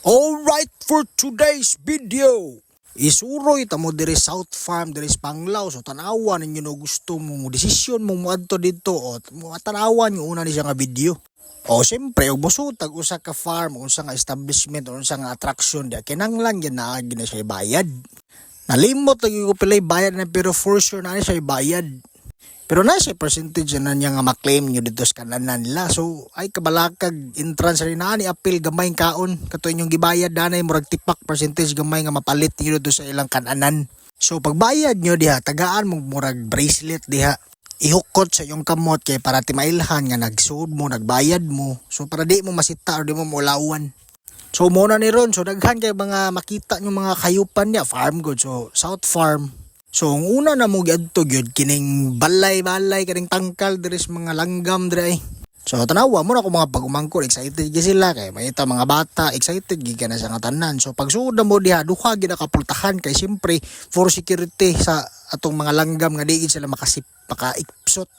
Alright, for today's video, isuroy ta mo diri South Farm diri sa Panglao. So tanawa ninyo no, gusto mo mo desisyon mo moadto didto o mo tanawan yung una ni siya nga video. O siyempre, ug mosutag usa ka farm, unsa nga establishment, o unsa nga attraction diya, kinanglan gyud naa gyud na siya bayad. Nalimot lagi ko pilay bayad na, pero for sure na siya bayad. Pero na siya percentage na niya nga maklaim nyo dito sa kananan nila. So ay kabalakag entrance rin na ni apil gamay kaon kato inyong gibayad danay murag tipak percentage gamay nga mapalit niyo dito sa ilang kananan. So pagbayad nyo diha, tagaan mo murag bracelet diha. Ihukot sa iyong kamot kay para timailhan nga nagsuod mo, nagbayad mo. So para di mo masita or di mo maulawan. So mo na ni ron, so daghan kay mga makita nyo mga kayupan niya, farm good. So South Farm. So ang una na mo giadto gyud kining balay-balay kining tangkal diri sa mga langgam diri ay. So tanawa mo na ko mga pag-umangkon, excited gyud sila kay makita mga bata, excited gyud ka na sa nga tanan. So pagsuod na mo diha, duha gyud nakapultahan kay siyempre for security sa atong mga langgam nga di gyud sila makasip makaipsot.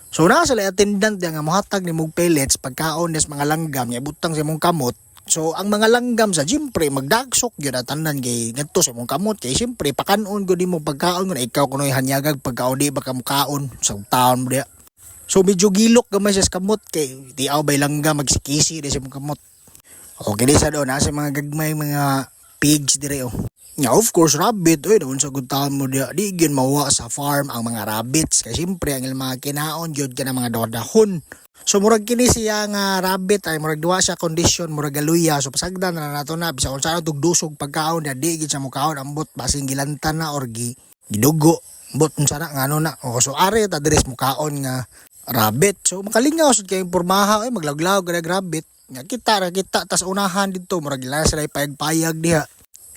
So naa sila attendant diya nga mohatag ni mog pellets pagkaon des mga langgam nga ibutang sa imong kamot. So ang mga langgam sa siyempre magdagsok gyud at tanan kay ngadto sa imong kamot kay siyempre pakanon gud nimo pagkaon kun ikaw kunoy hanyagag pagkaon, di ba ka mukaon sa taon mo diha. So medyo gilok gamay siya sa kamot kay tiaw bay langgam magsikisi di sa imong kamot. Okay di sa doon nasa mga gagmay mga pigs dire oh. Nga of course rabbit, oy, doon sa good taon mo diha di gyud mawa sa farm ang mga rabbits kay siyempre ang ilang mga kinaon gyud kana mga dahon. So murag kini siya nga rabbit ay murag duha siya condition, murag galuya. So pasagdan na nato na bisag unsa na dugdusog pagkaon diha, di gyud siya mukaon, ambot basing gilantan na or gi gidugo, ambot unsa na ngano na. O so are ta diri sa mukaon nga rabbit. So makalingaw sad kay pormaha ay maglaglaw gud rabbit. Nga kita ra kita tas unahan didto, murag ila sila payag-payag diha.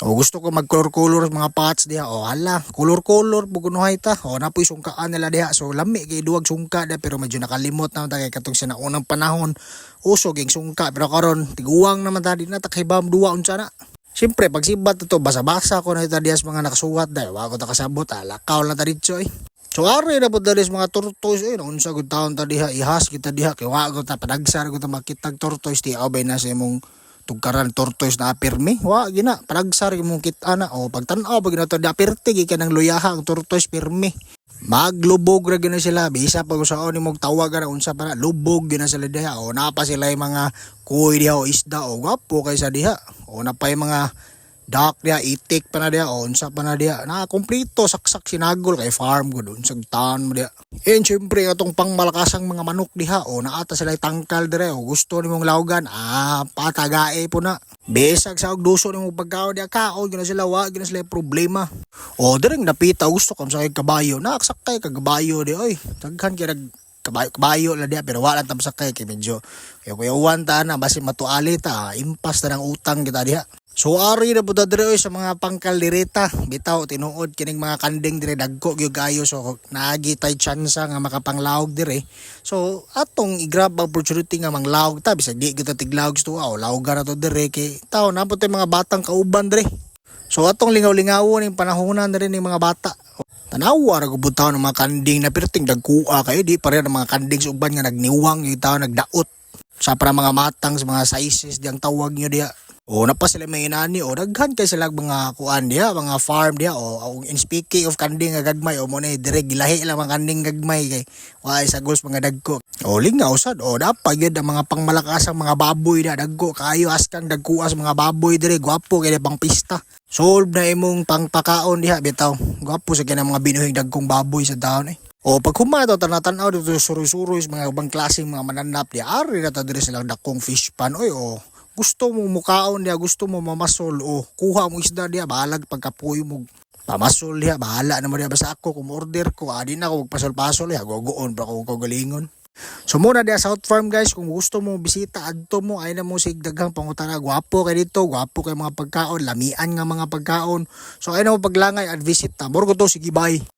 O gusto ko mag-color-color mga pots diha. O hala, color-color bugunuhay ta. O napoy sungkaan nila diha. So lami kay duwag sungka diha pero medyo nakalimot na ta kay katong sa naunang panahon uso ging sungka, pero karon tiguang naman ta, di na takibam duwa unsa na. Siyempre, pag sibat to, basa-basa ko na ita diya sa mga nakasuwat dahil wa ko ta kasabot, ah, lakaw na ta dito eh. So ari na po dali sa mga tortoise eh, unsa gud taon ta diha, ihas kita diha kay wa ko ta padagsar ko ta makitag tortoise, di awbay na sa imong tugkaran tortoise na pirmi wa gina padagsar imong kita na. O pagtan-aw pag ginato da pirti gikan ng luyaha ang tortoise, pirmi maglubog ra gyud na sila bisa pag usaon nimong tawag na unsa pa na, lubog gyud na sila diha. O naa pa sila yung mga kuy diha o isda, o gwapo kay sa diha. O na pa yung mga duck diha, itik pa na diha, o unsa pa na diha na kompleto saksak sinagol kay farm gud, unsag taon mo diha. And syempre atong pangmalakasang mga manok diha, o naata sila tangkal dire. O gusto nimong lawgan, ah, patagae po na bisag sa og duso nimong pagkaon diha, kaon gyud na sila, wa gyud na sila problema. O direng napita gusto kam sa kabayo, naksakay ka kabayo di oy, daghan kay nag kabayo, kabayo la diha, pero wala tam sakay kay medyo kay kuyawan ta na basi matuali ta, impas ta ng utang kita diha. So ari na pud diri oy sa mga pangkaldereta. Bitaw tinuod kining mga kanding dire dagko gyud kayo, so naagi tay tsansa nga makapanglawog dire. So atong i-grab ang opportunity nga manglawog ta bisag di kita tiglawog sa tuwa o lawgan na to dire kay taw na tay mga batang kauban dire. So atong lingaw-lingawon ning panahonan na rin ning mga bata. Tanawa ra gud ng mga kanding na perting dagkua kayo, di pareha ng mga kanding sa uban nga nagniwang yung tao nagdaot. Sa para mga matang sa mga sizes diyang tawag nyo diha. O na pa sila may inani, o daghan kay sila mga kuan diha, mga farm diha. O in speaking of kanding nga gagmay, o mo na dire gilahi lang mga kanding gagmay kay wa sa goals mga dagko. O lingaw sad, o dapat gyud ang mga pangmalakasang mga baboy diha, dagko kayo askang dagkuas mga baboy dire, gwapo kay pang pista. Solve na imong pangpakaon diha bitaw. Gwapo sa kanang mga binuhing dagkong baboy sa taon eh. O pag humato tanatan-aw dito suroy-suroy sa mga ubang klaseng mga mananap di ari na ta diri silang dakong fish pan oy. O gusto mo mukaon diha, gusto mo mamasol, o kuha mo isda diha, bahalag pagkapuyo mo pamasol diha, bahala na mo diha. Basta ako kung order ko adi na ako magpasol-pasol diha, gogoon pa ko kagalingon. So muna diha South Farm guys, kung gusto mo bisita adto mo, ay na mo sig daghang pangutana, gwapo kay dito, gwapo kay mga pagkaon, lamian nga mga pagkaon. So ay na mo paglangay at visit ta. Moro ko to, sige, bye.